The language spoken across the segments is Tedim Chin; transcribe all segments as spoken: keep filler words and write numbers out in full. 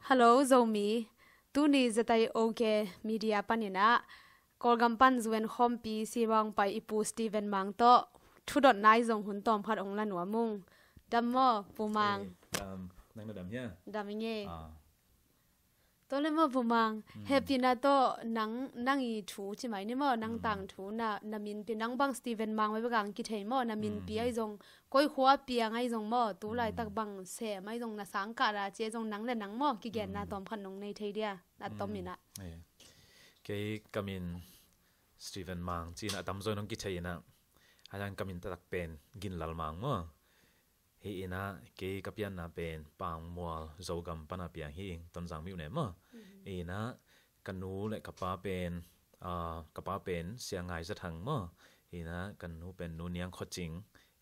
Hello Zomi. Tuni Zatai OK Media panin ah Kawlgam pan zuan khawmpi simawng pai i Pu Steven Mang tawh thudotna i zong hun tawmkhat ong la nuam ung. Dam maw Pu Mang? Dam, nang na dam hia? Dam i ngei. Tua le maw Pu Mang, hehpihna tawh nang, nang i thu ci mai ni maw, nang tangthu, na, na minpi, nang bang Steven Mang mah bek ang kithei maw, na minpi ahi zong, koi khua piang ahi zong maw, tu laitak bang sem ahi zong, na sangkahna ci ahi zong, nang le nang maw, kigenna tawmkhat nong nei thei dia, na tom in ah. Kei ka min Steven Mang ci-in ah a tamzaw in hong kithei in ah, a dan ka min taktak pen Ginlal Mang maw. Hi in ah kei ka pianna pen Pangmual Zogam pan a piang hi ing, Tonzang myone maw. Hi in ah ka nu le ka pa pen, ka pa pen Sia Ngai Za Thang maw. Hi in ah ka nu pen Nu Niang Khaw Cing.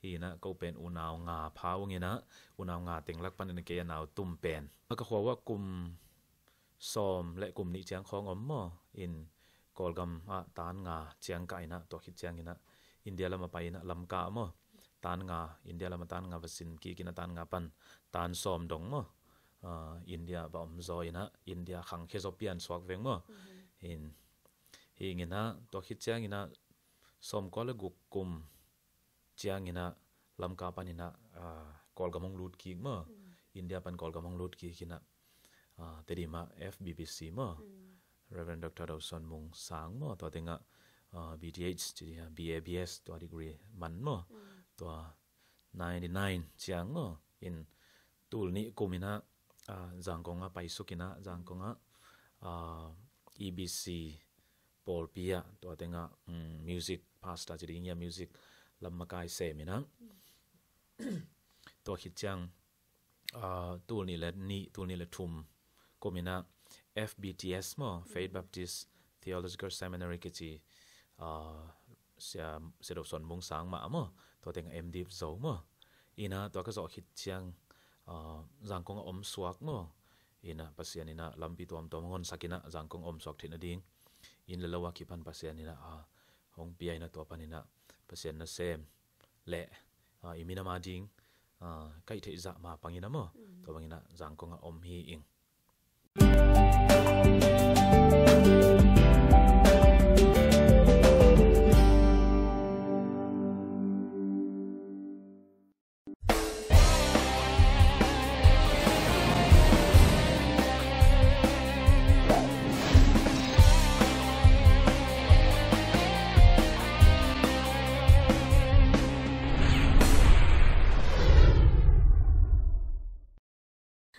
Hi in ah ko pen unau nga pha ung in ah, unau nga teng lak panin kei a nau tum pen. Ka khua uh ah kum sawm le kum nih ciang khawng om maw. In Kawlgam ah tan nga ciang kah in ah, tua khit ciangin ah India lam a pai in ah Lamka maw. Tan nga, India lam a tan nga va sin kik in ah tan nga pan tan sawm dong maw. India va om zaw in ah India khangkhia zaw pian suak veng maw. In hi ing in ah tua khit ciangin ah sawmkua le guk kum ciangin ah Lamka panin ah Kawlgam hong lut kik maw. India pan Kawlgam hong lut kik in ah Tedim ah F B B C maw, Reverend Doctor Doson Mung Sang maw, tua teng ah B Th ci dia, B A B S tua degree man maw. Tua ninety nine ciang maw. In tul nih kum in ah Zangkong ah paisuk in ah Zangkong ah E B C pawlpi ah tua teng ah music pastor ci ding ia, music lam makai sem in ah tua khit ciang tul nih le nih, tul nih le thum kum in ah F B T S maw, Faith Baptist Theological Seminary kici, Sia, Sia Doson Mung Sang mah maw, tua teng ah M.Div zo maw. In ah tua ka zawh khit ciang Zangkong ah om suak maw. In ah Pasian in ah lampi tuamtuam hong honsak in ah Zangkong om suak theih nading, inn le lo a kipan Pasian in ah hong pia in ah tua panin ah Pasian nasem le i minam a ding kaih theih zah ma pang in ah maw, tua bangin ah Zangkong ah om hi ing.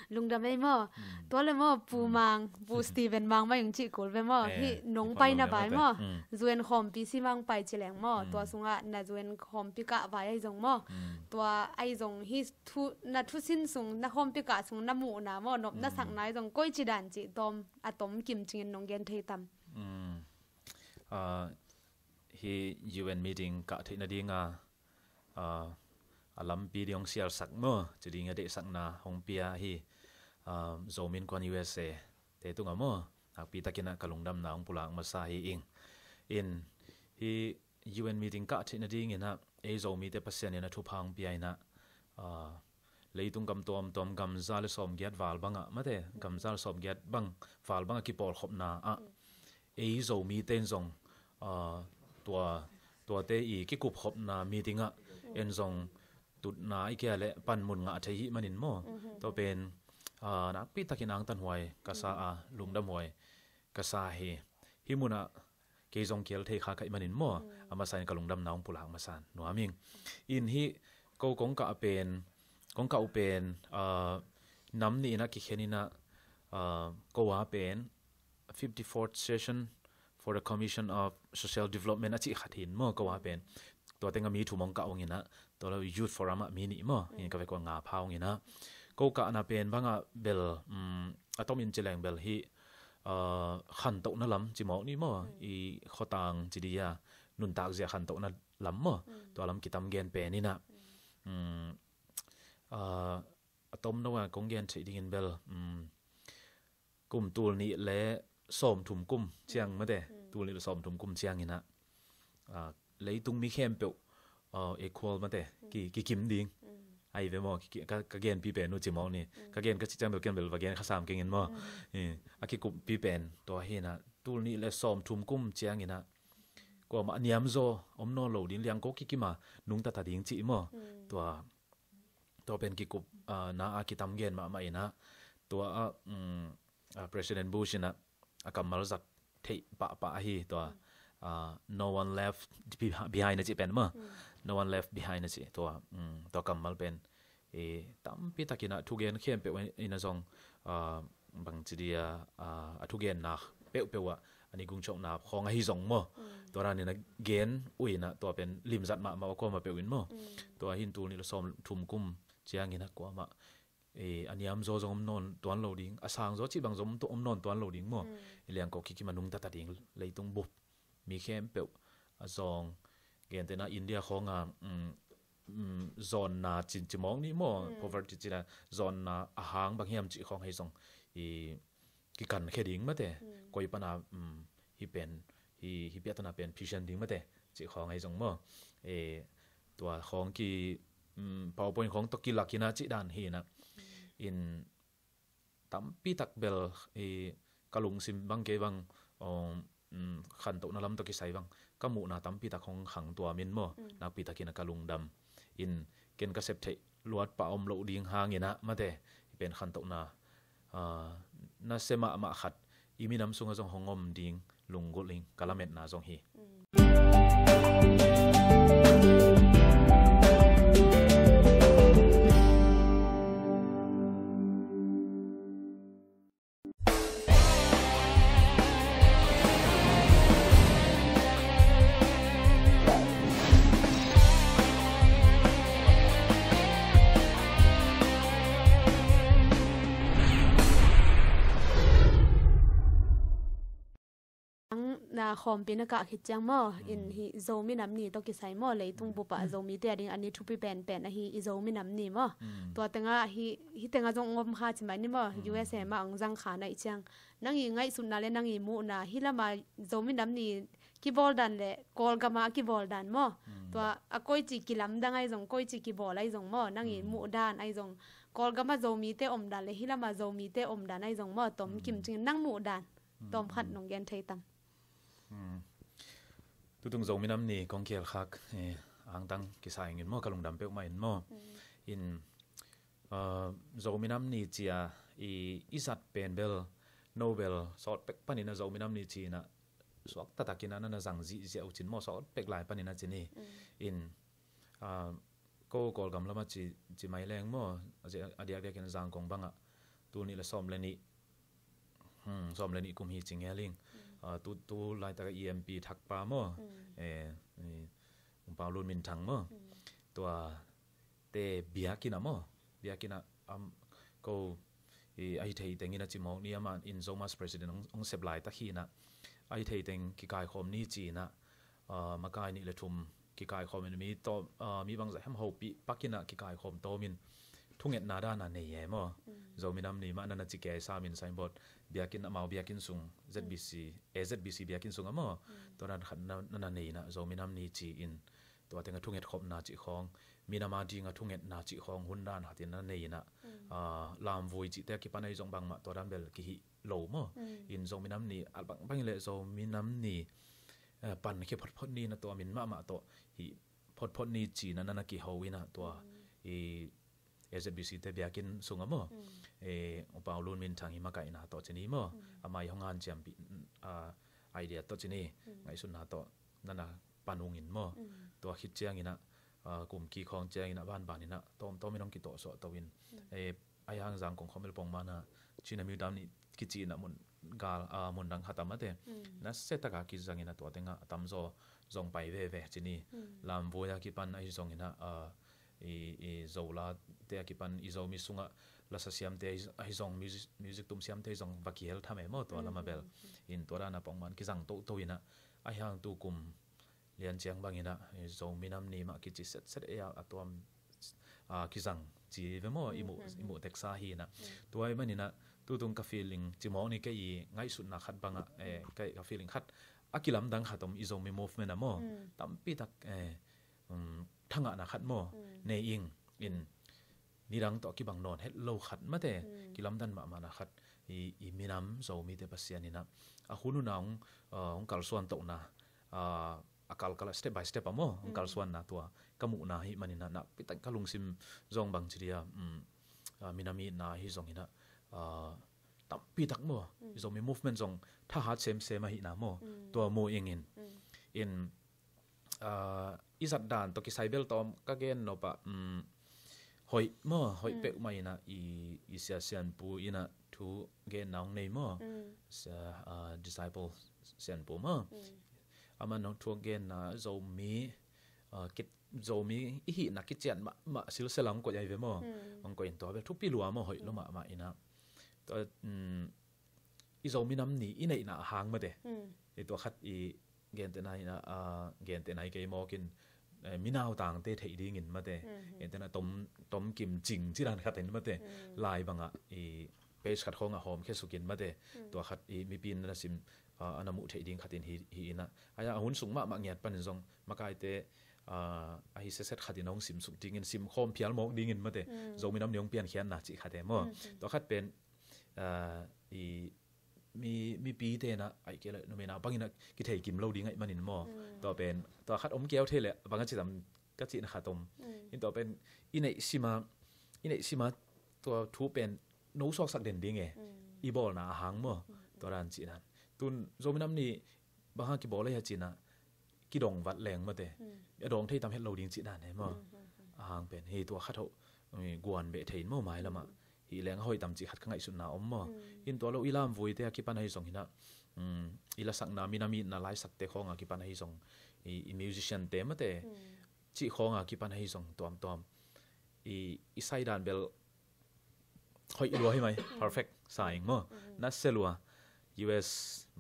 Lungdam ei maw. Tua le maw Pu Mang, Pu Steven Mang mah ing cih kul ve maw. Hi nong paina vai maw. Zuan khawmpi simawng pai ci leng maw, tua sungah na zuan khawmpi kah vai ahi zong maw. Tua ahi zong hi thu, na thusin sung, na khawmpi kah sung na muhna maw, nopna sakna ahi zong koici dan cih tawm a tom kim cingin nong gen thei tam? Hi U N meeting kah theih nading a a lampi ding hong sialsak maw, ci ding a deihsakna hong pia hi. Zomi Innkuan U S A te tungah maw, nakpi takin ah ka lungdamna hong pulak masa hi ing. In hi U N meeting kah theih nadingin ah ei Zomite Pasian in a thupha hong pia in ah leitung gam tuamtuam gam za le sawmgiat val bangah, mate, gam za le sawmgiat bang val bangah kipawlkhopna ah ei Zomite in zong tua, tuate i kikupkhopna meeting ah en zong tutna i kia le panmun ngah thei hih manin maw. Tua pen nakpi takin angtanhuai ka sa a, lungdamhuai ka sa hi. Hih munah kei zong kial thei kha ka hih manin maw, a masa in ka lungdamna hong pulak masa nuam ing. In hih ko kong kah pen, kong kah uh pen nam nih in ah kikhen in ah, ko a pen fifty-fourth session for the Commission of Social Development a cih khat hi in maw, ko a pen. Tua teng ah mi thum hong kah ung in ah, tua lo Youth Forum ah mi nih maw, in ka vek ua nga pha ung in ah. Ko kahna pen bangah bel a tomin ci leng bel hih khantohna lam ci mawk ni maw, i khuatang ci ding a, nuntak zia khantohna lam maw, tua lam kitam gen pen in ah. A tom no a kong gen theih dingin bel kum tul nih le sawmthum kum ciang, mate, tul nih le sawmthum kum ciang in ah leitung mi khempeuh equal, mate, ki, kikim ding, Ai ve maw, ki- ki- ka, ka genpi pen uh ci mawk ni. Ka gen ka cih ciang bel ken bel va gen kha sam keng in maw. I, a kikuppi pen tua hi inah, tul nih le sawm thum kum ciang inah kuamah a niamzaw om nawn lo ding, liangko kikim a nungta ta ding cih maw. Tua, tua pen kikup, ah, na a kitam gen mahmah inah, tua ah, mm, ah, President Bush inah a kammal zat theih pahpah ahi tua, ah, "No one left behi- behind" a cih pen maw. "No one left behind" a cih tua, mm, tua kammal pen, eh, tampi tak inah thugen khempeuh inah zong, ah, bangci dia, ah, a thugenna peuhpeuh ah a ni gungchokna khawng ahi zong maw. Tua dan inah gen uh inah tua pen limzat mahmah uh a kuamah peuh in maw. Tua hi in tul nih le sawm thum kum ciang inah kuamah, eh, a niamzaw zong om nawn tuan lo ding, a sangzaw cih bang zong om nawn tuan lo ding maw. I, liangko kikim a nungta ta ding, leitung bup mi khempeuh a zawng, gentehna India khawng a, mm, mm, zawnna cin ci mawk ni maw, poverty cina zawnna a hang bang hiam cih khawng ahi zong, i, kikankhia ding mate. Koi pana, mm, hi pen, hi, hi piatana pen phisan ding mate cih khawng ahi zong maw. Eh, tua khawng ki, mm, PowerPoint khawng tawh kilak inah cih dan hi inah. In tampi tak bel, eh, ka lungsim bang kei bang, um, mm, khantohna lam tawh kisai bang ka muhna tampi tak hong khang tuam in maw. Nakpi tak inah ka lungdam in, ken ka sep theih luat pah om loh ding hang inah mate, hi pen khantohna, ah, nasia mahmah khat i minam sungah zong hong om ding lunggulh ing, ka lametna zong hi. Ang na khawmpi na kah khit ciang maw, in hi Zomi Nam Ni tawh kisai maw, leitung bup ah Zomite a ding a ni thupi penpen ahi i Zomi Nam Ni maw. Tua tengah hi, hi tengah zong om kha ci mai ni maw, U S A mah ang zang kha naih ciang, nang i ngaihsutna le nang i muhna, hi lama Zomi Nam Ni kibawl dan le Kawlgama a kibawl dan maw. Tua a koici kilamdang ahi zong, koici kibawl ahi zong maw, nang i muh dan ahi zong, Kawlgama Zomite om dan le hi lama Zomite om dan ahi zong maw, tom kim cing nang muh dan tawm khat nong gen thei tam. Tutung Zomi Nam Ni kong kial khak, eh, angtang kisa ing in maw, ka lungdam peuhmah in maw. In, ah, Zomi Nam Ni cia i, i zat pen bel no bel sawt pek panin a Zomi Nam Ni ci inah suak taktakin a na na zang zihziah uh cin maw, sawt pek lai panin a ci ni. In, ah, ko Kawlgam lamah ci, ci mai leng maw, a diakdiakin Zangkong bangah tul nih le sawm le nih, hmm, sawm le nih kum hi ci ngel ing. Ah, tu, tu laitak a E M P thakpa maw, eh, eh, Umpau Lun Min Thang maw. Tua te biakinn ah maw, biakinn ah, am, ko, i, ahi thei tengin a ci mawk ni, amah in Zomus President hong, hong sep laitak hi inah, ahi thei teng kikaikhawm ni ci inah, ah, makai nih le thum kikaikhawm in mi tawm, ah, mi bangzah hiam hopih pakin ah kikaikhawm tawmin thungetna dan a nei e maw. Zomi Nam Ni mah na na ci kei sam in signboard, biakinn, amau biakinn sung, Z B C, eh, Z B C biakinn sung ah maw. Tua dan khat na, na na nei inah Zomi Nam Ni ci in, tua tengah thungetkhopna cih khawng, minam a dingah thungetna cih khawng hun dan hatin na nei inah, ah, lamvui cihte a kipan ahi zong bangmah tua dan bel kihih lo maw. In Zomi Nam Ni a bangbang hileh Zomi Nam Ni, eh, pankhia photphot ni inah tua min mahmah tawh hih photphot ni ci inah na na kiho inah tua, i, A Z B C te biakinn sungah maw, eh, Umpau Lun Min Thang i makaihna tawh ci ni maw, amah i hong hanciampih, ah, idea tawh ci ni, ngaihsutna tawh na na pan ung in maw. Tua khit ciang inah, ah, kum kik khawng ciang inah banban inah tawmtawm in hong kitawhsuah to in, eh, ahi hang Zangkong khawm bel pongman ah Chin Amyotha Nih kici inah mun gal, ah, mun dang khat ah mate, nasia taka kizang inah tua tengah a tamzaw zong pai veve ci ni. Lamvui a kipan ahi zong inah, ah, i, i Zolate a kipan i Zomi sungah lasa siamte ahi, ahi zong, music, music tum siamte ahi zong va kihel tham e maw tua lamah bel. In tua dan a pongman kizang toto inah, ahi hang tu kum lian ciang bang inah, eh, Zomi Nam Ni mah kici setset ei a, a tuam, ah, kizang ci ve maw, i muh, i muh teksa hi inah. Tua ahih man inah tutung ka feeling ci mawk ni, kei i ngaihsutna khat bangah, eh, kei ka feeling khat a kilamdang khat om, i Zomi movement ah maw. Tampi tak, eh, um, thangahna khat maw, nei ing in, nidang tawh kibang nawn het lo khat mate, kilamdan mahmahna khat, i, i minam Zomite Pasian in ah a hun hun a hong, ah, hong kalsuan tohna, ah, a kalkal a step by step a maw, hong kalsuanna tua ka muhna hi manin ah nakpi tak ka lungsim zong bang ci dia, um, ah, minam itna hi zongin ah, ah, tampi tak maw, i Zomi movement zong thahat semsem ahihna maw, tua mu ingin in, ah, i zat dan tawh kisai bel tawm ka gen nop ah, um, hoih maw, hoih peuhmah in ah i, i Sia Sianpu in ah thu genna hong nei maw, Sia, ah, Disciple Sianpu maw, aman hong thu genna Zomi, ah, kit, Zomi i hihna kician mahmah silsela hong koih ahi ve maw, hong koih in tua bel thupi lua maw, hoih lo mahmah in ah. Tua, um, i Zomi nam ni i neihna a hang mate, i tua khat i gentehna in ah, ah, gentehna hi kei mawk in, eh, minautangte theih dingin mate, gentehna tom, tom kim cing ci dan khat in mate, lai bangah i page khat khawngah hawmkhia sukin mate, tua khat i mipi in na sim, ah, a na muh theih ding khat in hi, hi in ah. Ahi a hun sung mahmah ngiat panin zong makaite, ah, ahi setset khat in hong sim suk dingin, sim khawm phial mawk dingin mate, Zomi nam ni hong piankhiatna cih khat e maw. Tua khat pen, ah, i mi, mipite in ah, ai kei le numei nau bangin ah kithei kim lo ding ahih manin maw. Tua pen, tua khat om keu thei le bang a ci tam ka cihna khat om. In tua pen i neih sima, i neih sima tua thu pen no suaksak den ding e. I bawlna a hang maw. Tua dan cih dan. Tun Zomi nam ni bang hang kibawl ahi a cih na kidong vat leng mate. A dawng thei tam het lo ding cih dan e maw. A hang pen hi tua khat ho, eh, guan beh thei in maw mai lamah. Hi leng a hoih tam cih khat ka ngaihsutna om maw. In tua lo i lamvuite a kipan ahi zong hi in ah, um, i lasakna minam itna laisakte khawng a kipan ahi zong, i, i musiciante mate cih khawng a kipan ahi zong tuamtuam i, i saidan bel hoih lua hi mai, perfect sa ing maw. Na se lua, U S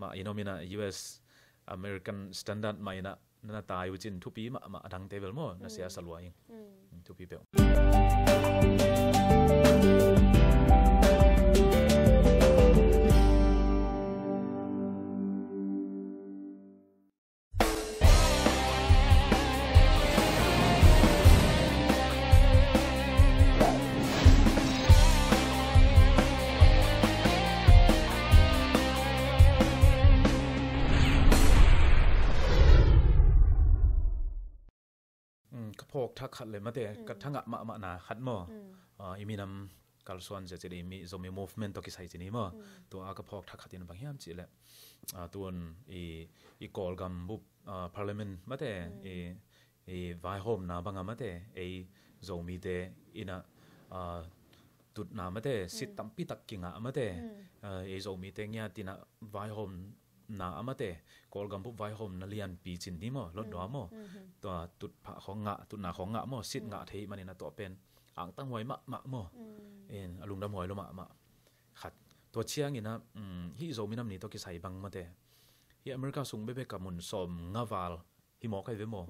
mah in om in ah, U S American standard mah in ah na tai uh cin thupi mahmah, a dangte bel maw, na sia sa lua ing. Thupi peuh. Mm, ka phawk thak khat le mate, ka thangah mahmahna khat maw. Ah, i minam kalsuan zia cih le i mi Zomi movement tawh kisai cih ni maw. Tua a ka phawk thak khat in bang hiam cih le, ah, tun i, i Kawlgam bup, ah, parliament mate, i, i vaihawmna banga mate, ei Zomite in ah, ah, tutna mate, sit tampi tak kingah mate, ah, ei Zomite ngiat in ah vaihawm na a mate, Kawlgam bup vaihawmna lianpi cin ni maw, lotdua maw. Tua tutphah khawng ngah, tutna khawng ngah maw, sit ngah thei manin a tua pen angtang huai mahmah maw. In a lungdam huai lo mahmah khat. Tua ciangin ah, um, hih Zomi nam ni tawh kisai bang mate, hih America sung bekbek a mun sawm nga val hi mawk ahi ve maw.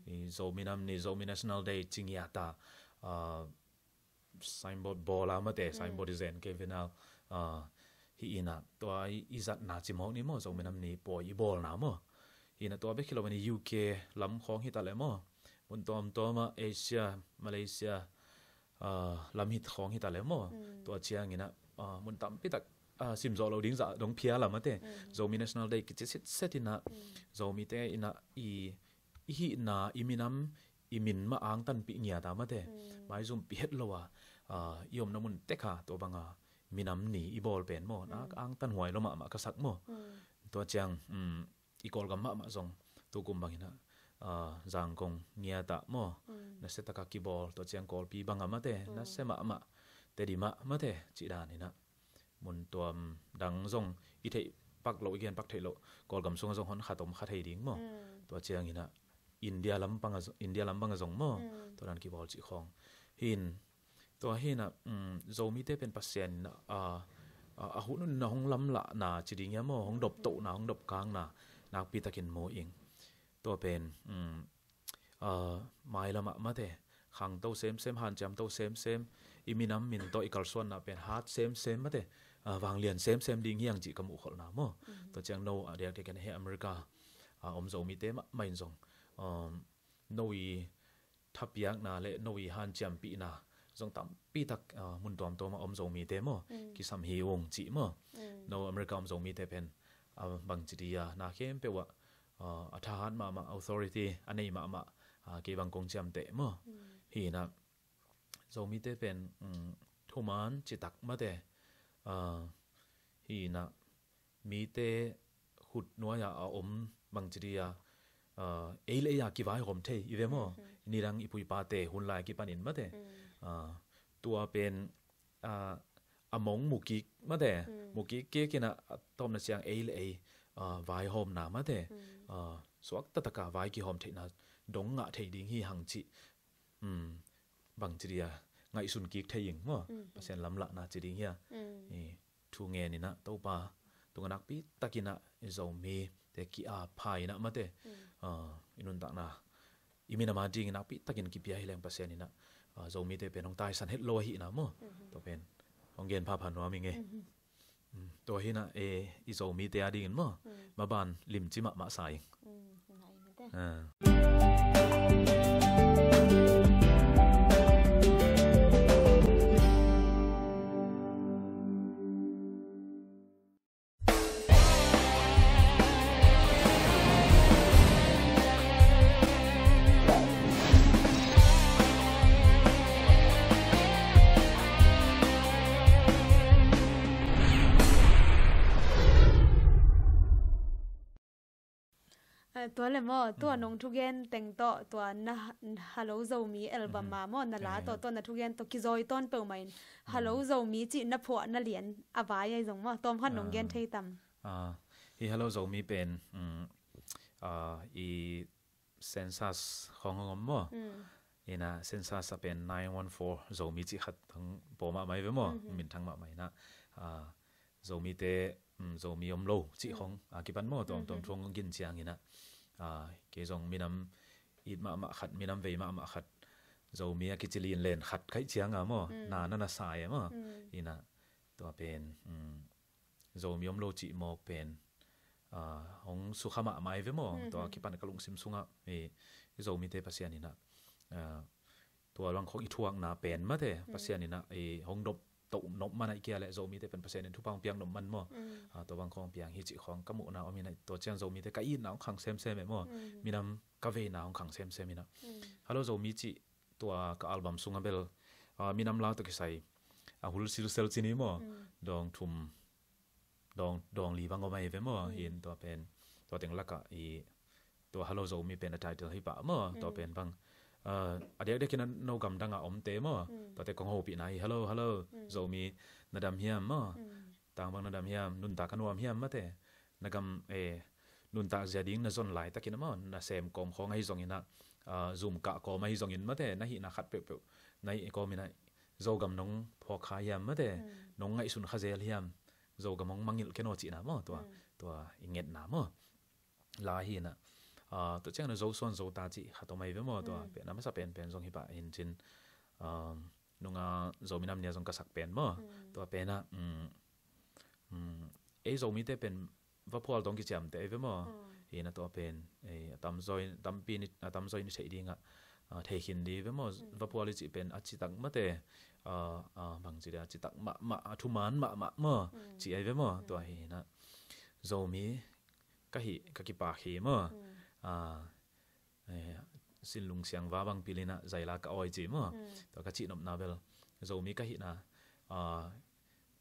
I Zomi nam ni, Zomi National Day ci ngiat a, ah, signboard bawl a mate, signboard i zen kei ve nau, ah, hi in ah, tua i, i zatna ci mawk ni maw, Zomi nam ni pawi i bawlna maw. Hi in ah tua bek hi lo in U K lam khawng hi ta le maw, mun tuamtuam ah, Asia, Malaysia, ah, lam hi khawng hi ta le maw. Tua ciangin ah, ah, mun tampi tak, ah, sim zawh lo ding zah dong phial a mate. Zomi National Day kici sitset in ah, Zomite in ah i, i hihna, i minam, i min mah angtanpih ngiat a mate. Maizumpih het lo a, ah, i omna mun tek a tua banga minam ni i bawl pen maw, nak angtan huai lo mahmah ka sak maw. Tua ciang, um, i Kawlgam mahmah zong tukum bangin ah, ah, Zangkong ngiat ah maw, nasia taka kibawl, tua ciang Kawlpi banga mate, nasia mahmah, Tedim ah mate cih dan in ah mun tuam dang zong i theih pak loh, i gen pak theih loh, Kawlgam sungah zong hon khat om kha thei ding maw. Tua ciangin ah India lam banga zo-, India lam banga zong maw, tua dan kibawl cih khawng. Hi in, tua hi in ah, um, Zomite pen Pasian in ah, a, a, a hun hun na hong lamlahna ci ding hia maw, hong doptohna, hong dopkangna nakpi takin mu ing. Tua pen, um, ah, mailam ah mate, khangto semsem, hanciamto semsem, i minam min tawh i kalsuanna pen hat semsem mate, ah, vanglian semsem ding hiang cih ka muhkholhna maw. Tua ciang no a diakdiakin hih America, ah, om Zomite mahmah in zong, um, no i thapiakna le no i hanciampihna zong tampi tak, ah, mun tuamtuam ah om Zomite maw, mm, kisam hi ung cih maw. Mm. No America om Zomite pen, ah, bangci dia na khempeuh ah, ah, a thahat mahmah, authority a nei mahmah, ah, kei bang kong ciamteh maw. Mm. Hi inah Zomite pen, mm, thuman citak mate, ah, hi inah mite khut nuai-ah a om bangci dia, ah, ei le ei a kivaihawm thei i ve maw. Mhm. Nidang i pu i pate hun lai kipanin mate. Mm. Ah, tua pen, ah, a mong mukik mate. Mm. Mukik kik inah a tawpna ciang ei le ei, ah, vaihawmna mate. Mm. Ah, suak taktak a vai kihawm theihna dong ngah thei ding hi hang cih. Mm, bangci dia ngaihsun kik thei ing maw. Mm. Pasian lamlahna ci ding hia. Mm. I thu ngen inah Topa tungah nakpi tak inah i Zomite ki-ap pha inah mate. Mm. Ah, i nuntakna i minam a dingin nakpi takin kipia hi leng Pasian inah, ah, Zomite pen hong taisan het lo ahi inah maw. Mhm. Tua pen hong gen phapha nuam ing e. Mhm. Mm, tua hi inah, eh, i Zomite a dingin maw. Mm. Maban limci mahmah sa ing. Mm, ngai mate. Ah. Eh, tua le maw, tua, mm, nong thugen teng tawh, tua na Hello Zomi album, mhm, ah maw, na la, eh, tawh, tua na thugen tawh kizawi tawn peuhmah in, mm, Hello Zomi cih na phuahna lian a vai ahi zong maw, tawm khat nong gen, ah, thei tam? Ah, hi Hello Zomi pen, mm, ah, i census khawng hong om maw. Mm. Inah census a pen nine one four Zomi cih khat hong pua mahmah hi ve maw. Mhm. Minthang mahmah inah, ah, Zomite, mm, Zomi om lo cih, mm, khawng a kipan maw, tuamtuam, mhm, thu hong gin ciang inah, ah, kei zong minam it mahmah khat, minam vei mahmah khat, Zomi a kici linlen khat khaih ciang a maw, mm, na na na sa e maw. Mm. Inah tua pen, mm, Zomi om lo cih mawk pen, ah, hong sukha mahmah hi ve maw. Mhm. Tua kipan ka lungsim sungah, eh, Zomite Pasian inah, ah, tua bang khawng i thuakna pen mate, mm, Pasian inah, eh, hong dop toh nop man ahih kei leh Zomite pen Pasian in thupha hong piak nop man maw. Mm. Ah, tua bang khawng piang hi cih khawng ka muhna om inah, tua ciang Zomite ka itna hong khang semsem e maw. Mm. Minam ka veina hong khang semsem inah. Mm. Hello Zomi cih tua ka album sungah bel, ah, minam la tawh kisai a hul silsel ci ni maw. Mm. Dawng thum, dawng, dawng li bang om ahi ve maw. Mm. Hi in tua pen, tua teng lakah i, tua Hello Zomi pen a title hi pah maw. Mm. Tua pen bang, ah, a diakdiakin a no gamdang a omte maw. Mm. Tuate kong hopihna hi, hello, hello, mm, Zomi na dam hiam maw. Mm. Tang bang na dam hiam, nuntak a nuam hiam mate. Na gam, eh, nuntak zia ding na zon laitakin a maw, na sem kawm khawng ahi zongin ah, ah, zum kah kawm ahi zongin mate, na hihna khat peuhpeuh na hih kawm inah, Zogam nong phawk kha hiam mate, mm, nong ngaihsun kha zel hiam, Zogam hong mangngilh ken aw cihna maw, tua, mm, tua i ngetna maw. La hi inah, ah, tua ciang na zo suan zo ta cih khat om ahi ve maw, tua, mm, pen a masa penpen zong hi pah in cin, um, nunga Zomi Nam Ni a zong ka sak pen maw. Mm. Tua pen ah, mm, mm, ei Zomite pen vaphual tawh kiciamteh ahi ve maw. Mm. Hi inah tua pen, eh, a tamzaw in, tampi in, a tamzaw in i theih dingah, ah, thei khin ding ve maw. Mm. Vaphual i cih pen a citak mate, ah, ah, bangci dia, a citak mahmah, a thuman mahmah maw. Mm. Cih ahi ve maw. Mm. Tua hi inah Zomi ka hih, ka kipak hi maw. Mm. Ah, eh, sinlung siangva bang pil inah zaila ka awi ci maw. Mm. Tua ka cihnopna bel Zomi ka hihna, ah,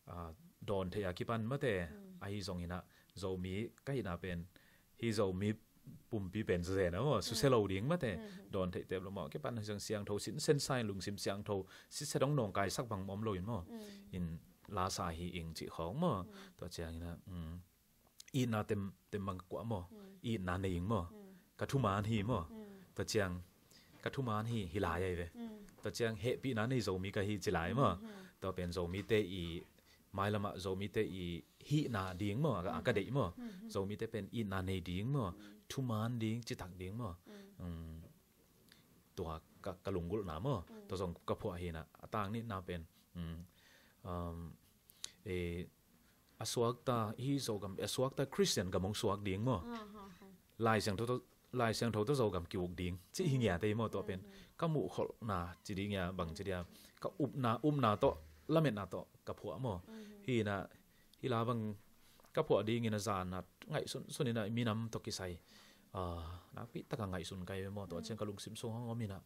ah, dawn theih a kipan mate, mm, ahi zongin ah Zomi ka hihna pen, hi Zomi pumpi pen zen a maw, mm, susia lo ding mate, mm, dawn theih tep lo maw, kipan hi zong siangtho, sinsen sa in lungsim siangtho, sitset dong nawngkaisak bang om lo in maw. Mm. In la sa hi ing cih khawng maw. Mm. Tua ciangin ah, mm, itna tem, tem bang ka kuah maw. Mm. Itna nei ing maw. Mm. Ka thuman hi maw. Mm. Tua ciang ka thuman hi, hi lai ahi ve. Mm. Tua ciang hehpihna nei Zomi ka hi ci lai maw. Mm, mm. Tua pen Zomite i mailamah Zomite i hihna ding maw, a ka, a ka deih maw. Mm, mm. Zomite pen itna nei ding maw. Mm. Thuman ding, citak ding maw. Mm. Mm. Tua ka, ka lunggulhna maw. Mm. Tua zong ka phuah hi inah, a tang nihna pen, mm, um, eh, a suakta, hi Zogam, a suakta Khristian gam hong suak ding maw. Ah, ha, ha. Lai Siangtho tawh Lai Siangtho tawh Zogam ki-uk ding cih hi ngiat ei maw, tua pen ka muhkholhna ci ding a, bang ci dia, ka upna, upna tawh, lametna tawh ka phuah maw. Hi inah, hi la bang ka phuah dingin a zan a ngaihsun sun inah minam tawh kisai, ah, nakpi taka ngaihsun kai ve maw. Tua ciang ka lungsim sung hong om inah,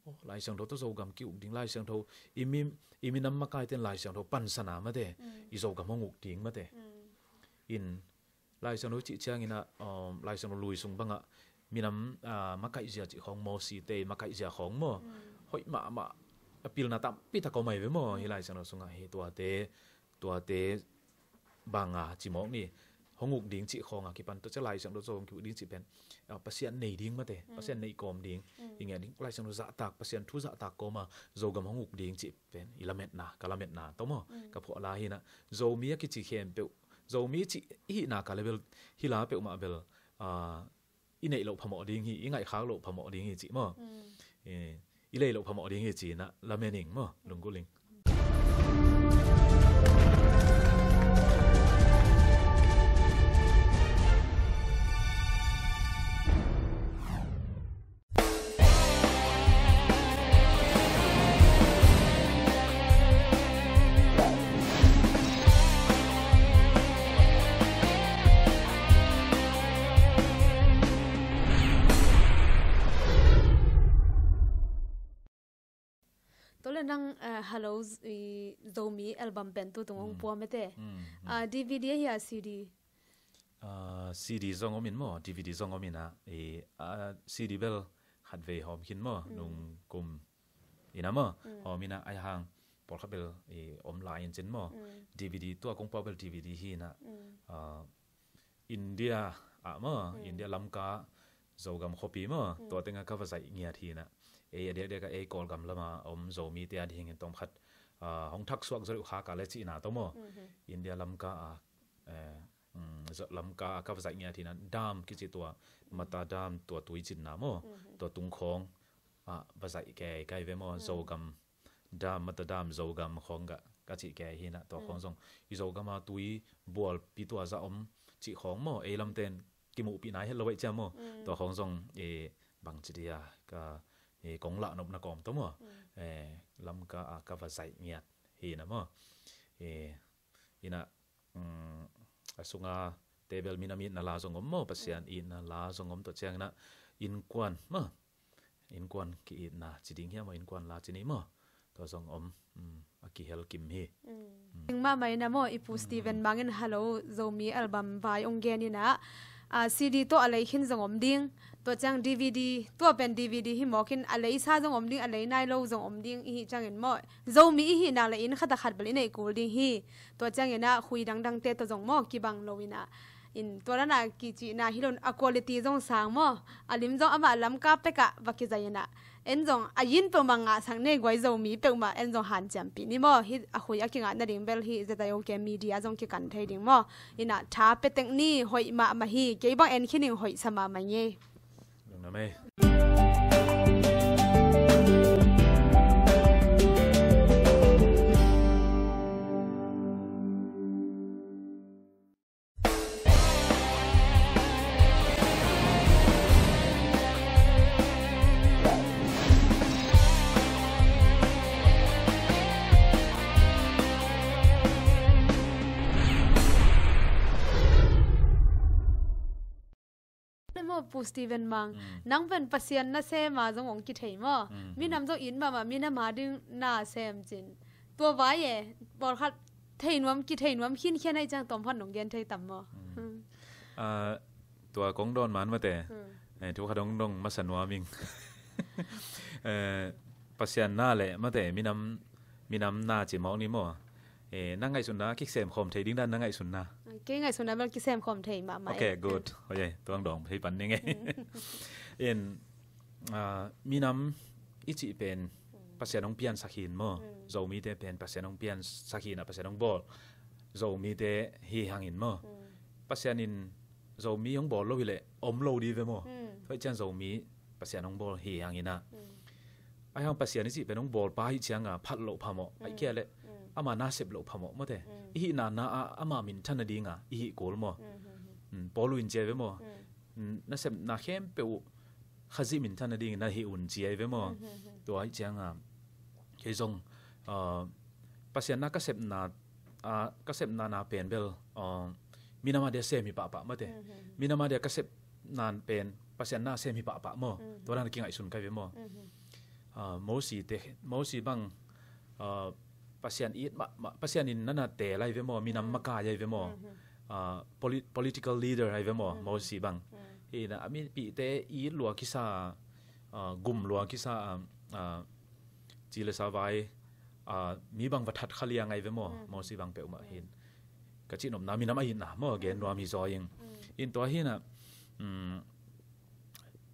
oh, Lai Siangtho tawh Zogam ki-uk ding, Lai Siangtho, i mi, i minam makaite in Lai Siangtho pansan a mate, i Zogam hong uk ding mate. In Lai Siangtho cih ciangin ah, um, Lai Siangtho lui sung bangah minam, ah, makaihzia cih khawng, Mosite makaihzia khawng maw. Hoih mahmah, a pilna tampi tak om ahi ve maw. Hi Lai Siangtho sungah hi tuate, tuate banga ci mawk ni. Hong uk ding cih khawng a kipan, tua ciang Lai Siangtho Zogam ki-uk ding cih pen, ah, Pasian nei ding mate, Pasian nei kawm ding. I ngiat ding, Lai Siangtho zahtak, Pasian thu zahtak kawm a Zogam hong uk ding cih pen i lametna, ka lametna tawh maw, ka phuah la hi inah, Zomi a kici khempeuh, Zomi cih i hihna ka le bel, hi la peuhmah bel, ah, i neih loh phamawh ding hi, i ngaihkhak loh phamawh ding hi cih maw. Eh, i lei loh phamawh ding hi ci inah lamen ing maw, lunggulh ing. Tua le nang, eh, Hello Z-, i, Zomi album pen tu tung hong pua mete. Ah, D V D ahi a, C D? Ah, C D zong om in maw, D V D zong om inah, i, ah, C D bel khatvei hawm khin maw, nung kum inah maw, hawm inah, ahi hang pawlkhat bel, i, om lai in cin maw. D V D, tua kong pua bel D V D hi inah, ah, India ah maw, India Lamka Zogam khuapi maw, tua tengah ka va zaih ngiat hi inah. Ei a diakdiak a ei Kawlgam lama om Zomite a dingin tawmkhat, ah, hong thaksuak zaw uh kha ka le cihna tawh maw. India Lamka a, eh, mm, Zo-, Lamka a ka va zaih ngiat hi inah, dam kici tua, Mata Dam tua tuicinna maw, tua tungkhawng ah va zaih kei kai ve maw, Zogam Dam, Mata Dam, Zogam khawng ka, ka cih kei hi inah, tua khawng zong i Zogam a tui bualpi tua zah om cih khawng maw, ei lamten kimuhpih nai het lo aih ciang maw. Tua khawng zong, eh, bang ci dia, ka, eh, kong lahnopna kawm tawh maw. Eh, Lamka a ka va zaih ngiat hi inah maw. Eh, inah, mm, a sunga te bel minam itna la zong om maw, Pasian itna la zong om, tua ciang inah innkuan maw, innkuan ki-itna ci ding hiam maw, innkuan la ci ni maw, tua zong om, mm, a kihel kim hi. Ding mahmah inah maw, i Pu Steven Mang in Hello Zomi album vai hong gen inah, ah, C D tawh a lei khin zong om ding. Tua ciang D V D, tua pen D V D hi mawk in, a leisa zong om ding, a lei nai lo zong om ding, i hih ciangin maw, Zomi i hih nak le inn khat a khat bel i neih kul ding hi. Tua ciang inah khui dangdangte tawh zong maw, kibang lo inah. In tua dan a kicihna hi lo in, a quality zong sang maw, a lim zong amah Lamka pekah va kizai inah. En zong a inn peuhmah ngahsak nei guai, Zomi peuhmah en zong hanciampih ni maw. Hih a khui a kingah nading bel hih Z I O K Media zong kikan thei ding maw. Inah tha pia tek ni, hoih mahmah hi, kei bang en khin ing, hoih sa mahmah ngei. Lungdam ei. Maw, Pu Steven Mang, nang pen Pasian nasem a zong hong kithei maw. Minam zong it mahmah, minam a ding na sem cin. Tua vai e, pawlkhat thei nuam, kithei nuam khinkhian ahi ciang tawmkhat nong gen thei tam maw? Ah, tua kong dawn man mate. Eh, thu khat hong dong masa nuam ing. Eh, Pasian na le mate, minam, minam na ci mawk ni maw. Eh, na ngaihsutna kisem khawm thei ding dan na ngaihsutna? Kei ngaihsutna bel kisem khawm thei mahmah. Ok, good. Hoih ei, tuang dawng thei pan ning ei. In, ah, minam i cih pen Pasian hong piansak hi in maw. Zomite pen Pasian hong piansak hi in a, Pasian hong bawl Zomite hi hang in maw. Pasian in Zomi hong bawl lo hileh om lo di ve maw. Tua hi ciang Zomi Pasian hong bawl hi hang in a. Ahi hang Pasian i cih pen hong bawlpa hi cianga phat loh phamawh, aih kia leh ama na sep loh phamawh mawte. I hihna na ah ama minthan nadinga i hih kul maw. Paul uh in cia ve maw. nasepna khempeuh uh Khazih minthan nadingin na hih un ci ahi ve maw? Tua ahih cianga kei zong, ah, Pasian na ka sepna, ah, ka sepna na pen bel, ah, minam a dia sem hi pahpah mate. Minam a dia ka sepna pen Pasian na sem hi pahpah maw? Tua dan a kingaihsun kai ve maw? Ah, Mosi te, Mosi bang, ah, Pasian it mah, mah, Pasian in nana te lai ve maw? Minam makai ai ve maw? Ah, polit-, political leader ai ve maw? Mosi bang. Hi na, a mipihte it lua kisa, ah, gum lua kisa, ah, ci le sa vai, ah, mi bang va that kha liang ai ve maw? Mosi bang peuhmah hin. Ka cihnopna minam a itna maw? Gen nuam hi zaw ing. In tua hi na, um,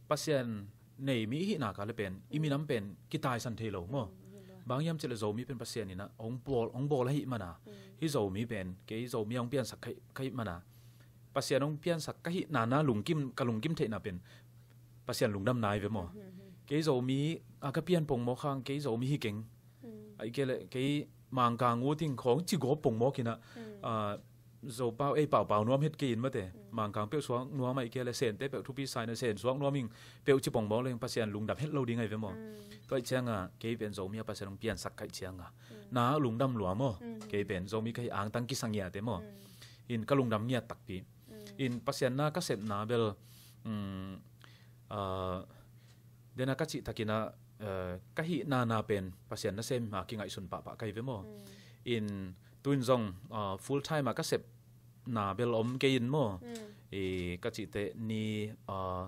Pasian nei mi i hihna ka le pen, i minam pen kitaisan thei lo maw? Bang hiam cih le Zomi pen Pasian in a hong bawl, hong bawl ahih mana. Hi Zomi pen, kei Zomi hong piansak ka hih, ka hih mana. Pasian hong piansak ka hihna na lungkim, ka lungkim theihna pen Pasian lungdamna ai ve maw? Kei Zomi a ka pian pongmawk hang, kei Zomi hi keng. Ahih kei le, kei Mangkang uh ting khawng ci gawp pongmawk hi na, ah, Zopau ei paupau nuam het kei in mate. Mangkang peuh suak nuam ahih kei le, Sente peuh thupi sa in a Sen suak nuam ing peuh ci pongmawk leng Pasian lungdam het lo ding ai ve maw? Tua ahih cianga kei pen Zomi a Pasian hong piansak ka hih cianga na lungdam lua maw? Kei pen Zomi ka hih angtang kisa ngiat e maw? In ka lungdam ngiat takpi. In Pasian na ka sepna bel, um, ah, dena ka cih takin a, eh, ka hihna na pen Pasian nasem a kingaihsun pahpah kai ve maw? In tuin zong, ah, full time a ka sepna bel om kei in maw? I ka cih teh ni, ah,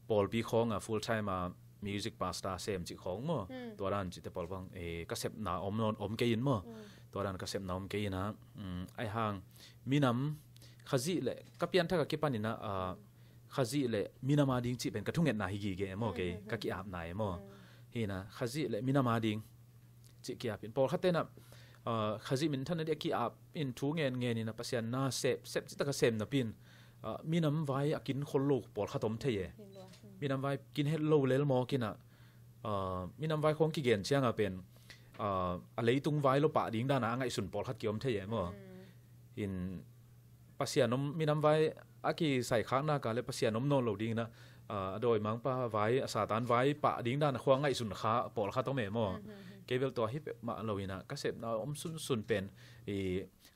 pawlpi khawng a full time a music pastor sem cih khawng maw? Tua dan cih teh pawl bang, eh, ka sepna om nawn, om kei in maw? Tua dan ka sepna om kei in a, um, ai hang minam Khazih le ka pianthak a kipan in a, ah, Khazih le minam a ding cih pen ka thungetna hi gige e maw, kei ka ki-apna e maw? Hi na, Khazih le minam a ding cih ki-ap in. Pawlkhat te na, ah, Khazih minthan na ding a ki-ap in thu ngen ngen in a Pasian na sep, sep cih tak a sem napi in, ah, minam vai a kin khol lo pawlkhat om thei e. Minam vai kin het lo lel mawk in a, ah, minam vai khawng kigen cianga pen, ah, a leitung vai lo pah ding dan a a ngaihsun pawlkhat ki om thei e maw? In Pasian om, minam vai a kisaikhakna ka le Pasian om nawn lo ding in a, ah, a dawimangpa vai, a Satan vai pah ding dan a khua ngaihsun kha pawlkhat om e maw? Kei bel tua hi peuhmah lo in a ka sepna om sunsun pen i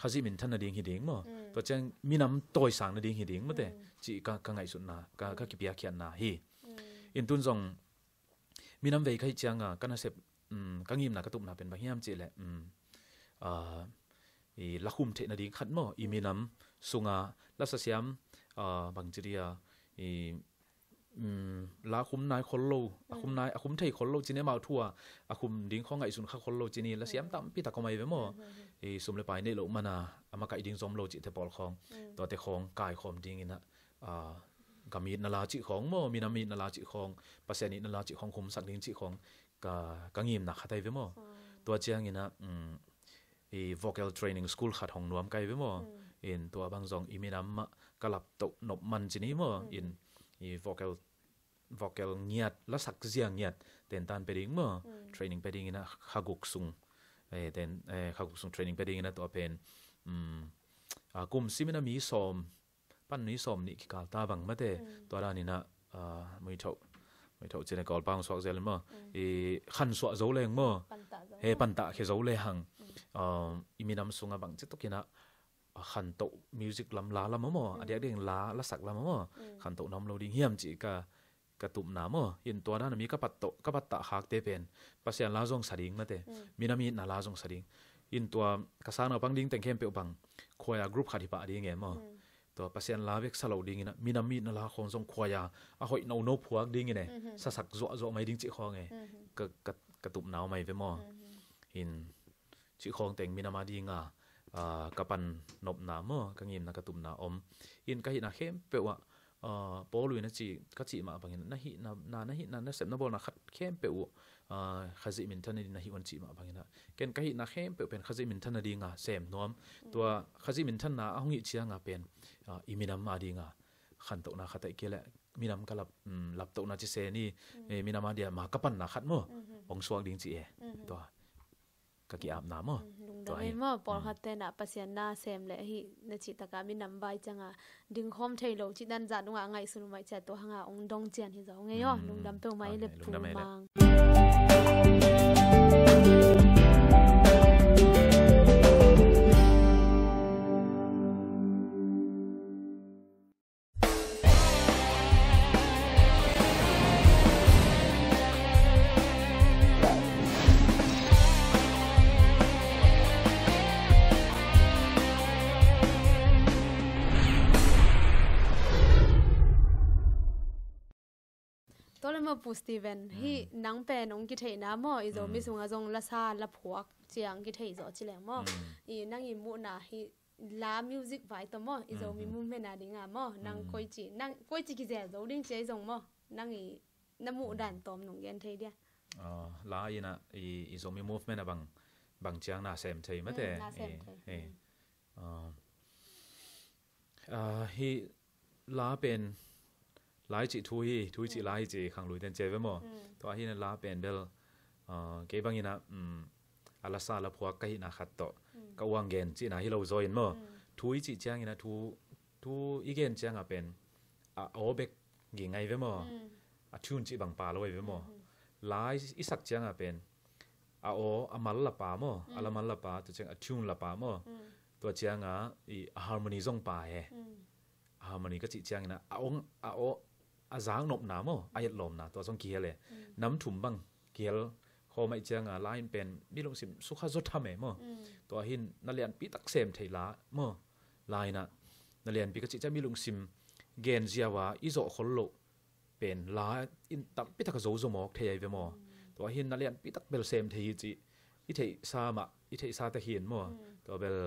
Khazih minthan nading hi ding maw? Tua ciang minam tawisang nading hi ding mate, cih ka, ka ngaihsutna, ka, ka kipiakkhiatna hi. In tun zong minam vei ka hih cianga ka nasep, um, ka ngimna ka tupna pen bang hiam cih leh, um, ah, i lakhum theih nading khat maw, i minam sunga lasa siam, ah, bang ci dia, i, um, la khum nai khol lo, a khum nai, a khum thei khol lo cin e, amau thu a, a khum ding khawng ngaihsun kha khol lo cin i lasiam tampi tak om ai ve maw? I sum le pai neih loh mana a makaih ding zom lo cihte pawl khawng, tuate khawng kaikhawm ding in a, ah, gam itna la cih khawng maw, minam itna la cih khawng, Pasian itna la cih khawng khumsak ding cih khawng ka, ka ngimna khat ai ve maw? Tua ciangin a, um, i vocal training school khat hong nuam kai ve maw? In tua bang zong i minam mah ka laptoh nop man ci ni maw? In i vocal, vocal ngiat, lasak zia ngiat tentan pe ding maw? Training pe ding in a kha guk sung, eh, ten, eh, kha guk sung training pe ding in a tua pen, um, a kum sim in a mi sawm pan ni sawm nih kikal ta bang mate. Tua dan in a, ah, muithoh, muithoh cin a Kawlpau suak zel in maw? I khansuah zo leng maw? He pantah khe zo le hang. Ah, i minam sunga bang ci tuk in a, ah, khantoh music lam la lam maw? A diakdiak in la, lasak lam maw? Khantoh na om lo ding hiam cih ka, ka tupna maw? In tua dan a mi ka pattah, ka pattah khakte pen Pasian la zong sa ding mate. Minam itna la zong sa ding. In tua ka sang na pang ding teng khempeuh bang choir group khat hi pah ding e maw? Tua Pasian la bek sa lo ding in a, minam itna la khawng zong choir a hoih nono phuak ding in e, sasak zuahzuah mai ding cih khawng e. Ka, ka, ka tupna om ai ve maw? In cih khawng teng minam a dinga, ah, ka pan nopna maw, ka ngimna ka tupna om. In ka hihna khempeuh ah, ah, Paul in a ci, ka cih mah bangin na hihna, na, na hihna, na sepna bawlna khat khempeuh uh, ah, Khazih minthan nading na hih un cih mah bangin a. Ken ka hihna khempeuh pen Khazih minthan nadinga sem nuam. Tua Khazih minthanna a hong hih cianga pen, ah, i minam a dinga khantohna khat ahih kei leh minam ka lap, um, laptohna ci se ni, eh, minam a dia ma ka panna khat maw? Hong suak ding ci e. Tua. ka ki-apna maw. Mm, lungdam ei maw, pawlkhat tenah Pasian na sem le hih na cih takah minam vai cianga dingkhawm thei lo cih dan zah dungah ngaihsun uh maih ciah tua hanga ong dong cian hi zaw ngei aw. Lungdam peuhmah ei le Pu Mang. Tua le maw Pu Steven, hih nang pen ong kitheihna maw, i Zomi sungah zong lasa laphuak ciang kitheih zawh ci leng maw. I nang i muhna hih la music vai tawh maw, i Zomi movement a dinga maw, nang koici, nang koici kizel zo ding cia i zong maw, nang i na muh dan tawm nong gen thei dia. La inah i, i Zomi movement a bang, bang ciang na sem thei mate. Na sem thei. Hih la pen, la i cih thu hi, thu i cih la i cih khangluiten cia ve maw. Tua hi na la pen bel kei banginah a lasa laphuak ka hihna khat tawh ka uang gen cihna hi lo zaw in maw. Thu i cih cianginah thu, thu i gen cianga pen a aw bek ging ai ve maw. A tune cih bang pa lo ai ve maw. La i, i sak cianga pen a aw a mal la pa maw, a la mal la pa, tua ciang a tune la pa maw. Tua cianga i a harmony zong pa he. A harmony ka cih ciangina a ong a aw a zaknopna maw, a etlawmna tua zong kihel e. Nam thum bang kihel khawm aih cianga la in pen mi lungsim sukha zaw tham e maw. Tua hin na lianpi tak sem thei la maw. La inah na lianpi ka cih ciang mi lungsim gen ziau a i zawh khol loh pen la in tampi taka zo zo mawk thei ai ve maw. Tua hin na lianpi tak bel sem thei hi cih i theihsa mah, i theihsa ta hin maw. Tua bel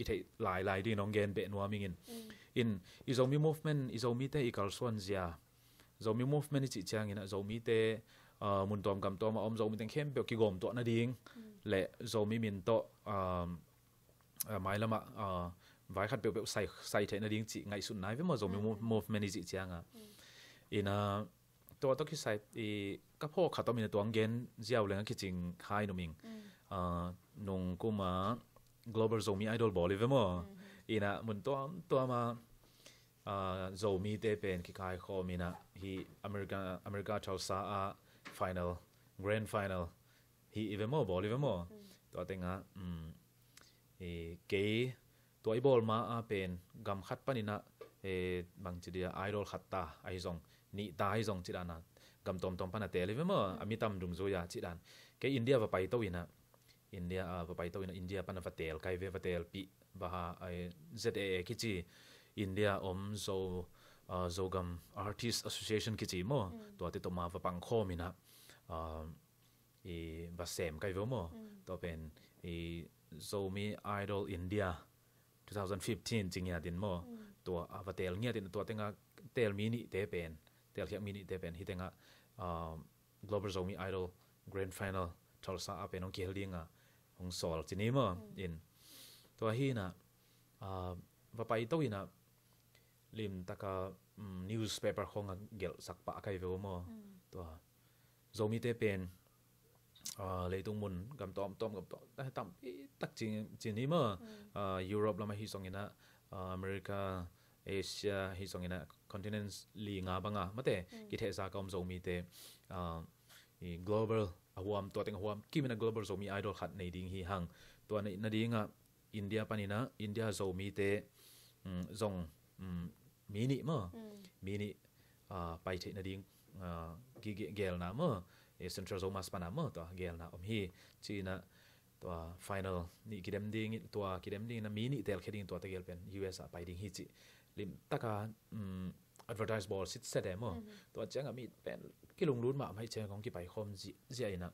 i theih lailai dingin hong gen beh nuam ingin. In i Zomi movement, i Zomite i kalsuan zia, Zomi movement i cih ciangin a Zomite mun tuam gam tuam a om Zomi teng khempeuh kigawm tuah nading le Zomi min tawh mailamah vai khat peuhpeuh sai, sai theih nading cih ngaihsutna ai ve maw Zomi movement i cih cianga. Ina tua tawh kisai i ka phawk khat om ina tuang gen ziau leng a kicing hai numing. Nung kuma Global Zomi Idol bawl i ve maw. Ina mun tuam tuama Zomite pen kikaikhawm ina hi America, America Tulsa a final, grand final hi i ve maw, bawl i ve maw. Tua tenga kei tua i bawl ma a pen gam khat panina bangci dia idol khat ta ahi zong, nih ta ahi zong cidana gam tuamtuam pana teel i ve maw, a mi tam dungzui a cidan. Kei India va paito ina India a va paito ina India pana va teel kai ve, va teelpih va ha, Z A A kici India om Zo, Zogam Artist Association kici maw. Tuate tawh ma va pangkhawm ina i va sem kai ve maw. Tua pen i Zomi Idol India two thousand fifteen ci ngiatin maw. Tua a va teel ngiatin tua tenga teel mi nihte pen, teelkhiak mi nihte pen hi tenga Global Zomi Idol Grand Final Tulsa a pen hong kihel dinga hong sawl ci ni maw. In tua hi ina va paito ina limtaka newspaper khawng a gelhsak pah kai ve maw. Tua Zomite pen leitung mun gam tuamtuam, gam tuam tampi tak ci ni maw. Europe lam ahi zongina, America, Asia hi zongina, continents li nga banga mate kithehza ka om Zomite i global a huam, tua teng a huam kimina Global Zomi Idol khat nei ding hi hang. Tua neih nadinga India panina India Zomite zong mi nih maw, mi nih pai theih nading gelna maw, Central Zomus pana maw, tua gelna om hi. Cina tua final nih kidem ding, tua kidem ding na mi nih teelkhia ding, tua tegel pen U S a pai ding hi ci limtaka advertise bawl sitset e maw. Tua cianga mi pen kilunglut mahmah hi cianga kong kipaikhawm zia ina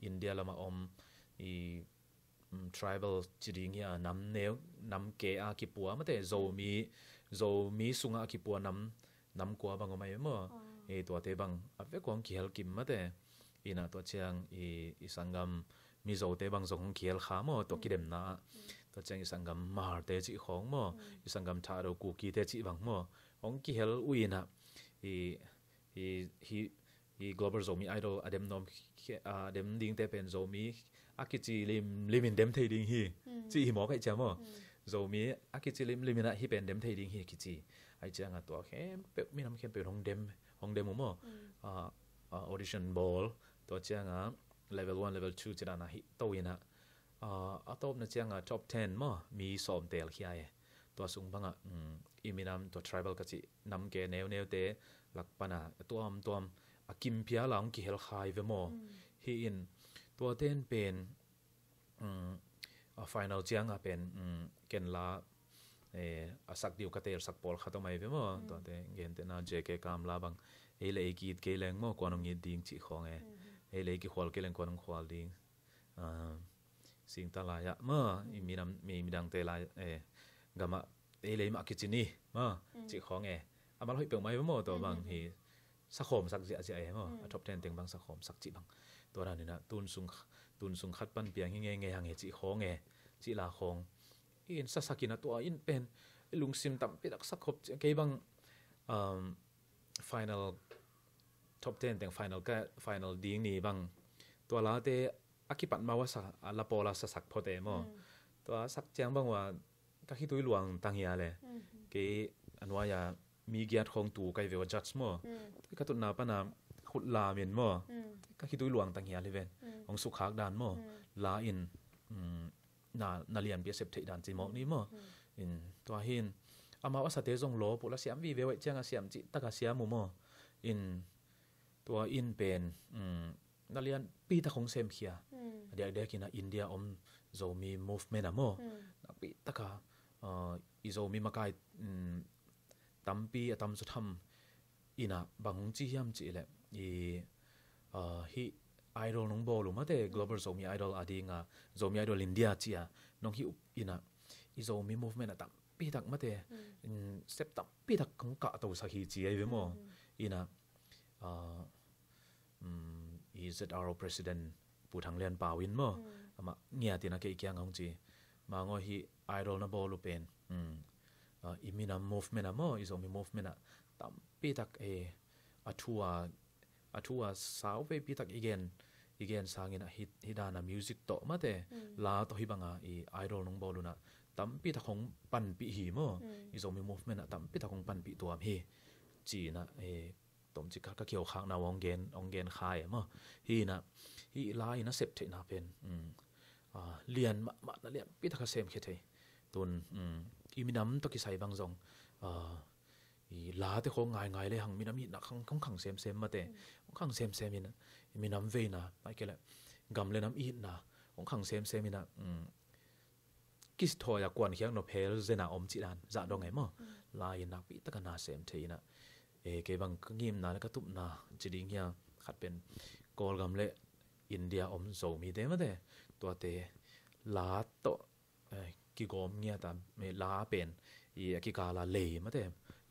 India lama om i tribal ci ding hi a, nam neu, nam ke a kipua mate, Zomi, Zomi sunga a kipua nam, nam kua bang om ai maw. Tuate bang a vek hong kihel kim mate. Ina tua ciang i, i sanggam Mizote bang zong hong kihel kha maw, tua kidemna ah. Tua ciang i sanggam Hmarte cih khawng maw, i sanggam Thado Kukite cih bang maw, hong kihel uh ina i, i, hi, i Global Zomi Idol a dem nuam, a dem dingte pen Zomi a kici limlim in dem thei ding hi. Mm. Ci hi maw, ka hih ciang maw. Mm. Zomi a kici limlim in ah hih pen dem thei ding hi kici. Ahih ciangah tua khempeuh, minam khempeuh in hong dem, hong dem uh maw. Mm. Ah, ah, audition bawl, tua ciangah level one, level two ci dan ah hih to in ah, ah, a tawpna ciangah top ten maw, mi sawm teel khia e. Tua sung bangah, mm, i minam, tua tribal ka cih nam ke neuneute lak panah a tuamtuam a kim phial a hong kihel kha hi ve maw. Mm. Hih in tuate in pen, mm, a final ciangah pen, mm, ken la, eh, a sak ding uh ka teelsak pawlkhat om ahi ve maw. Mm. Tuate gentehna J K Kamla bang, ei le ei ki-it kei leng maw, kuan hong it ding cih khawng e. Mm. Ei le ei kikhual kei leng kuan hong khual ding. Ah, singta lai-ah maw, i minam, mi, midangte lai, eh, gamah ei le ei mah kici ni maw, mm, cih khawng e. A mal hoih peuhmah hi ve maw, tua bang hi. Sakhawm sak ziahziah e maw. Mm. A top ten teng bang sakhawm sak cih bang. Tua dan in ah tun sung, tun sung khat pan piang hi ngeingei hang e cih khawng e, cih la khawng. In sa sak in ah tua in pen i lungsim tampi tak sak khop ci, kei bang, um, final, top ten teng final ka, final ding ni bang, tua late a kipat ma uh a sa, a la pawl a sa sak phot e maw. Mm. Tua sak ciang bang uh a ka khitui luang tang hial e. Mm. Kei a nuai-a mi giat khawng tu ka hi ve ua, judge maw. Mm. Ka tutna pana khut lam in maw. Mm. Ka khitui luang tang hial hi ven. Mm. Hong sukhak dan maw. Mm. La in, mm, na, na lianpi a sep theih dan ci mawk ni maw. Mm. In tua hi in amau a sate zong lawp uh, la siam vive uh ahih ciangah siam cih takah siam uh maw. In tua in pen, mm, na lianpi tak hong semkhia. Mm. A diakdiak in ah India om Zomi movement ah maw. Mm. Nakpi takah, uh, i Zomi makai, mm, tampi a tamzaw tham in ah bang hong ci hiam cih leh, i, uh, hih Idol nong bawl uh mate, Global Zomi Idol a ding a, Zomi Idol India ci a nong hih up in ah i Zomi movement ah tampi tak mate, mm, sep tampi tak hong kahtosak hi ci ahi ve maw. Mm. In ah, uh, mm, i Z R O president Pu Thang Lian Pau in maw. Mm. Amah ngiat in ah kei kiang hong ci. Mangaw, hih Idol na bawl uh pen, mm, ah, i minam movement ah maw, i Zomi movement ah tampi tak, eh, a thu a, a thu a sau veipi tak i gen, i gen sangin ah hih, hih dan a music tawh mate, mm, la tawh hih bang a i Idol nong bawl un ah tampi tak hong panpih hi maw. Mm. I Zomi movement ah tampi tak hong panpih tuam hi. Ci in ah, eh, tomcik khat ka kiho khakna uh hong gen, hong gen kha e maw. Hih in ah, hih la in a sep theihna pen, mm, ah, lian mahmah, na lianpi tak a semkhia thei. Tun, mm, i minam tawh kisai bang zong, ah, i late khawng ngaingai le hang minam itna khang, khang khang semsem mate. Mm. Khang khang semsem in ah, i minam veina, ahih kei leh gam le nam itna khawng khang semsem in ah, mm, kithawi a kuankhiat nop hel zen a om cih dan zah dong e maw. Mm. La in nakpi tak a na sem thei in ah, eh, kei bang ka ngimna le ka tupna ci ding hia, khat pen Kawlgam le India om Zomite mate, tuate la tawh, eh, kigawm ngiat a, eh, la pen i a kikal a lei mate,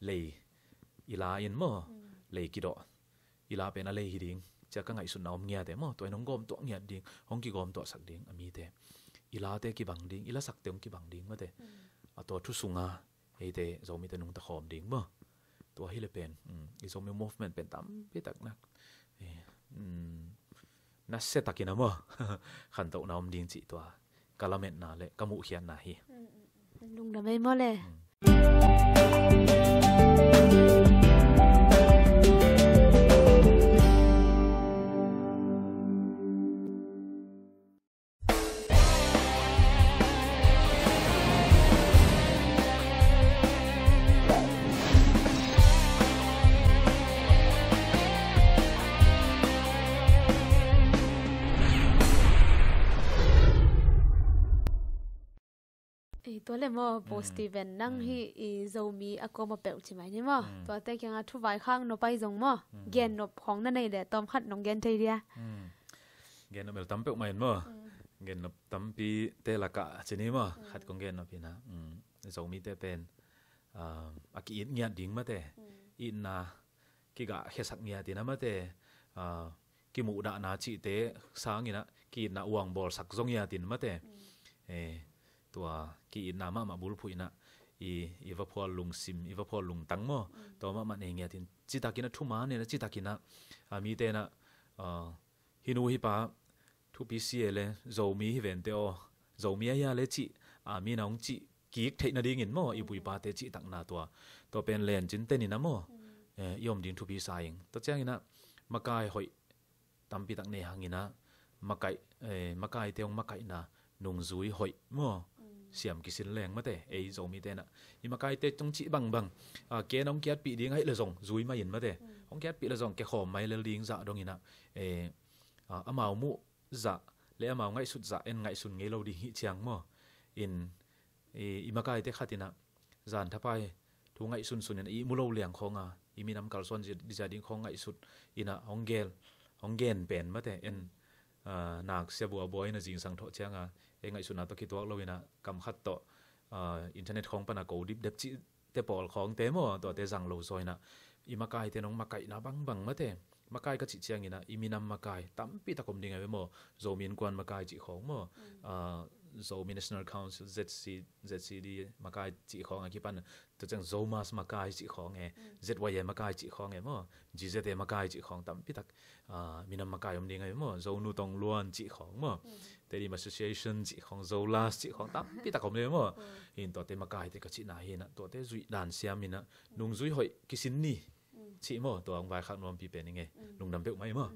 lei i la in maw, mm, lei kidawh. I la pen a lei hi ding ci a ka ngaihsutna om ngiat e maw. Tua in hong gawmtuah ngiat ding, hong kigawmtuahsak ding a mite. I late kibang ding, i lasakte hong kibang ding mate. Mm. A tua thu sungah eite Zomite nungta khawm ding maw. Tua hi le pen, mm, i Zomi movement pen tampi tak na, eh, mm, nasia takin a maw, khantohna om ding cih tua ka lametna le ka muhkhiatna hi. Mm, mm, mm. Lungdam ei maw le. Mm. Eh, tua le maw, Pu Steven, nang hih i Zomi a kawm a peuh ci mai ni maw. Mm. Tuate kiangah thu vaikhak nop ahi zong maw. Mm. Gen nop khawng na nei le tawm khat nong gen thei dia. Mm. Gen nop el tam peuhmah in maw. Mm. Gen nop tampi te lakah ci ni maw. Mm. Khat kong gen nop hi na. Mm. Zomite pen, ah, a ki-it ngiat ding mate. Mm. Itna kigah khiasak ngiat in a mate, ah, kimuhdahna cihte sangin ah ki-itna uang bawlsak zong ngiat in mate. Mm. Eh, tua ki-itna mahmah bulphuh in ah i, i vaphual lungsim, i vaphual lungtang maw. Mm. Tua mahmah nei ngiat in, citakin a thuman in ah, citakin ah, ah, mite in ah, ah, hih nu hih pa thu Thupi si e le Zomi hi vente aw, Zomi ahi a le cih a mi na hong cih kik theih nadingin maw, i buipate cihtakna tua, tua pen lencin tenin a maw, eh, i om ding thupi sa ing. Tua ciangin ah makai hoih tampi tak nei hangin ah makai, eh, makaite hong makaihna nungzui hoih maw, siam kisin leng mate, ei Zomite in ah i makaite hong cih bangbang, ah, ken hong kiatpih ding ahih le zong zui mai in mate, hong kiatpih le zong kekhawm mai lel ding zah dongin ah, eh, ah, amau muh zah le amau ngaihsut zah en ngaihsun ngei lo ding hih ciang maw. In i, i makaite khat in ah zan thapai thu ngaihsunsun in ah i mu lo liang khawng a, i minam kalsuan zi-, dizia ding khawng ngaihsut in ah hong gel, hong gen pen mate en, ah, nak sia bua bua in ah zingsang thawh ciang a, e ngaihsutna tawh kituak lo in ah kam khat tawh, ah, internet khawng pan a ko dipdep cih te pawl khawngte maw, tuate zang lo zaw in ah i makaite nong makaihna bangbang mate. Makai ka cih ciangin ah i minam makai tampi tak om ding a ve maw. Zomi Innkuan makai cih khawng maw, ah, Zomi National Council, Z C, Z C D makai cih khawng a kipan, tua ciang Zomas makai cih khawng e, Z Y A makai cih khawng e maw, G Z A makai cih khawng tampi tak, ah, minam makai om ding a ve maw. Zonu Tongluan cih khawng maw, Tedim Association cih khawng, Zolas cih khawng tampi tak om ding a ve maw. In tuate makaite ka cihna hi in ah tuate zuih dan siam in ah nungzui hoih kisin ni cih maw, tua hong vaikhak nuampi pen i ngei. Lungdam peuhmah i maw.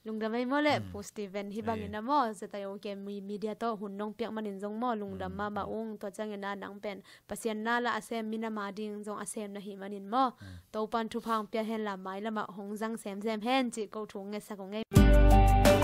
Lungdam ei maw le, Pu Steven, hih bangin a maw, Z I O K media tawh hun nong piak manin zong maw, lungdam mahmah ung. Tua ciangin a nang pen Pasian na la a sem minam a ding zong a sem na hih manin maw, Topan thupha hong pia hen la, mailamah hong zang semsem hen cih ko thu ngetsak ung ei.